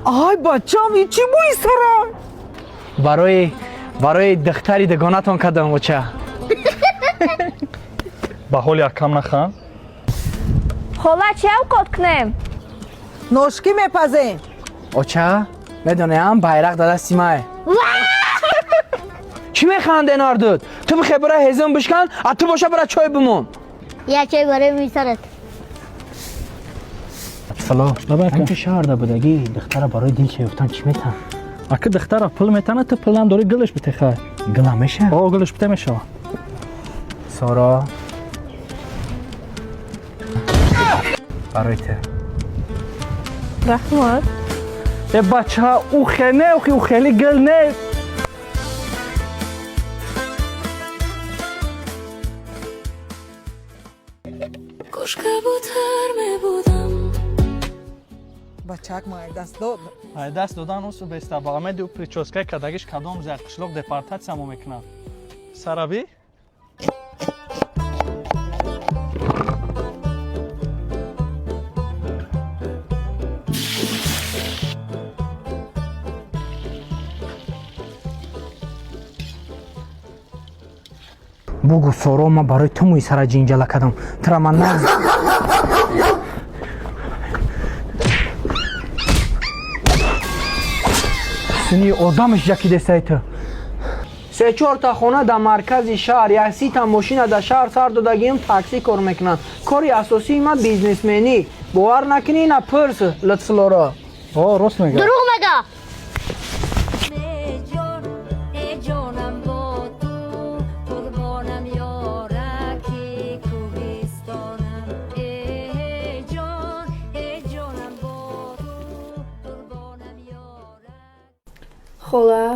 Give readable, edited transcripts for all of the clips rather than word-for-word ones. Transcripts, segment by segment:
Ай, бачам, и чӣ мӯи сарам? Барои духтари дугонатон кардам, оча. Ба ҳоли акам нахан. Хола, чӣ авқот кунем? Ношкӣ мепазем. Оча, медонем, байрақ да дасти май. Чӣ механде, нардуд? Ту бихе бара ҳезум бишкан, а ту боша бара чой бимон. Як чой барои мӯи сарат. Фало, ҳамин шаҳрда будагӣ, духтара барои дил шефтан чӣ метан? Ака, духтара пул метана, ту пул надорӣ, гилаш битехай. Гила меша? О, гилаш бите мешава. Соро, барои ту. Раҳмат. Э, бача, ухе не, ухи, ухели гил не. Кош кабутар мебудам. Бачак май даст дод. Ай даст додан усу беста, ба омеди ӯ прическаи кардагиш кадом зар қишлоқ депортатсиямо мекунад. Сараби? Бугу, Соро, ман барои ту мӯи сара ҷинҷала кардам. Тура ман нағз сини одамаш ҷакидесай ту. Се чорта хона дар маркази шаҳр, як сита мошина дар шаҳр сар додагиам, таксӣ кор мекунанд. Кори асосии ман бизнесменӣ. Бовар накунӣ, ина пурс Лутфуллоро. О, рост мега. Дурӯғ мега. Ҷон, э ҷонам, бо ту қурбонам, ёраки кӯҳистонам, э ҷон, э ҷонам, бо ту қурбонам, ёрак. Хола,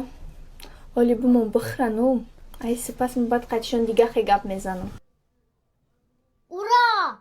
оли бумон бихӯрану, ай сипас мо баъд қайтишон дига хе гап мезанам. Ура!